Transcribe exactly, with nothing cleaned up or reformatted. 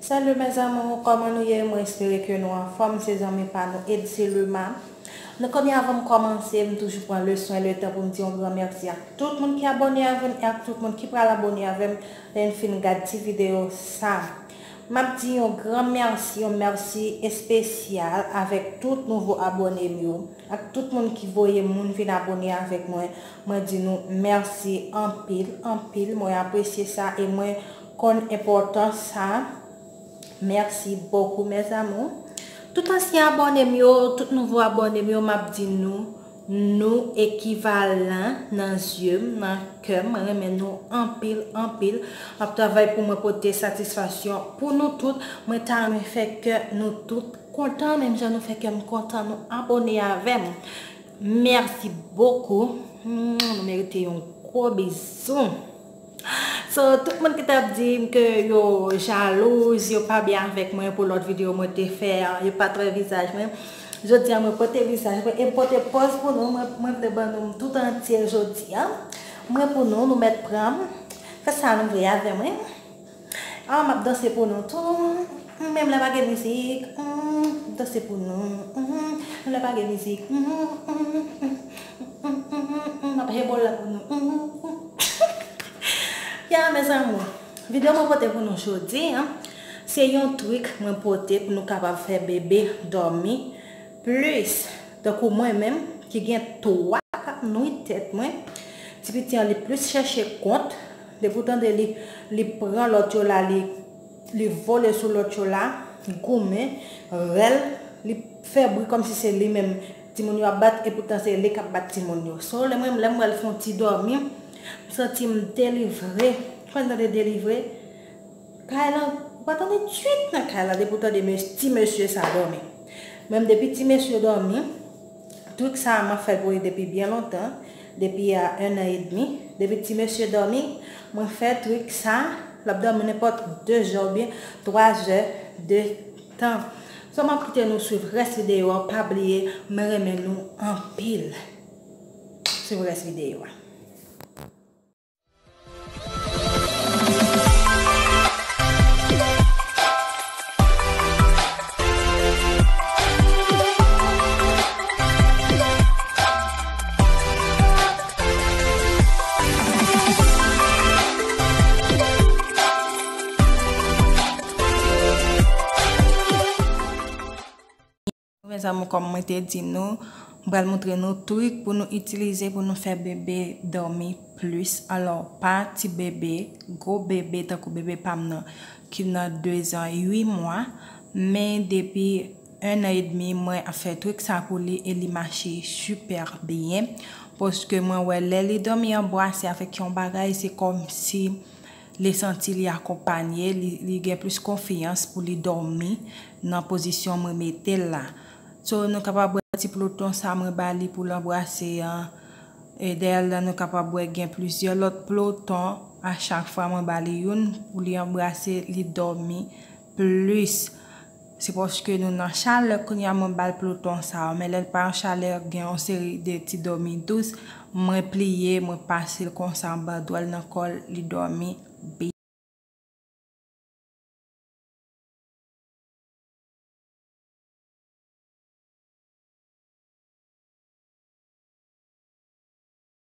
Salut mes amours, kòman nou ye? Mwen espere ke nou anfòm, se zanmi pa nou Edselema. Nou konnen, avan m kòmanse, m toujou pran le swen, le tan pou m di yon gran mèsi ak tout moun ki abòne avè m e ak tout moun ki pral abòne avè m lè n fin gad ti videyo sa. M ap di yon gran mèsi, yon mèsi espesyal avèk tout nouvo abòne m yo, ak tout moun ki voye moun vin abòne avèk mwen. Mwen di nou mèsi anpil, anpil. Mwen apresye sa e mwen konn enpòtans sa. Merci beaucoup, mes amours. Tout ansyen abòne m yo, tout nouvo abòne m yo, m ap di nou, nou ekivalan nan zye m, nan kè m. Mwen renmen nou anpil, anpil. M ap travay pou mwen pote satisfaksyon pou nou tout. Mwen ta renmen fè kè nou tout kontan, menm jan nou fè kè m kontan, nou abòne avè m. Merci beaucoup. Hmm, nou merite yon gwo bizou. So, tout moun ki t ap di m ke yo jalouz, yo pa byen avèk mwen pou lòt videyo mwen te fè a, yo pa t wè vizaj mwen. Jodi a, mwen pote vizaj mwen e m pote pòz pou nou. Mwen, mwen vle ban nou m tout antye jodi a. Mwen pou nou, nou mèt pran m. Fè sa nou vle avè mwen. Ah, m ap danse pou nou tou. Menm lè pa gen mizik, mm, danse pou nou. Mm, menm lè pa gen mizik, mm, mm, m ap jwe bòl la pou nou. Mm, mm. Ya, mes amours, videyo mwen pote pou nou jodi a, se yon trik mwen pote pou nou kapab fè bebe dòmi plis. Tankou mwen menm, ki gen twa k ap nwi tèt mwen, ti piti an li plis chèche kont, depi w tande li, li pran lòt yo la, li, li vole sou lòt yo la, goumen, rèl, li fè bri kòmsi se li menm timoun yo ap bat, epoutan se li k ap bat timoun yo. So, lè mwen, lè m wè l fè yon ti dòmi, m santi m delivre. Kwen tande delivre, kay lan, ou pa tande twit nan kay la, depi w tande mes-, ti mesye sa dòmi. Menm depi ti mesye dòmi, trik sa a, m ap fè l pou li depi byen lontan, depi a un an edmi. Depi ti mesye dòmi, mwen fè trik sa, l ap dòmi nenpòt de zè oubyen twa zè de tan. So, m ap kite nou swiv rès videyo a, pa bliye, mwen renmen nou anpil. Swiv rès videyo a. Mes amours, kòm mwen te di nou, m pral montre nou trik pou nou itilize pou nou fè bebe dòmi plis. Alò, pa ti bebe, gwo bebe, tankou bebe pa m nan, ki nan de zan uit mwa, men depi un an edmi, mwen ap fè trik sa pou li e li mache sipè byen. Paske mwen wè lè li dòmi an bwa, se avèk yon bagay, se kòmsi li santi li akonpanye, li, li gen plis konfyans pou li dòmi nan pozisyon mwen mete l la. So, nou kapab wè ti ploton sa mwen ba li pou l anbrase an. E dèyè l la, nou kapab wè gen plizyè lòt ploton. A chak fwa mwen ba li youn pou li anbrase, li dòmi plis. Se paske nou nan chalè, kounye a mwen ba l ploton sa yo. Men lè l pa nan chalè, gen yon seri de ti dòmi dous. Mwen pliye, mwen pase l konsa anba dwèt nan kò l, li dòmi byen.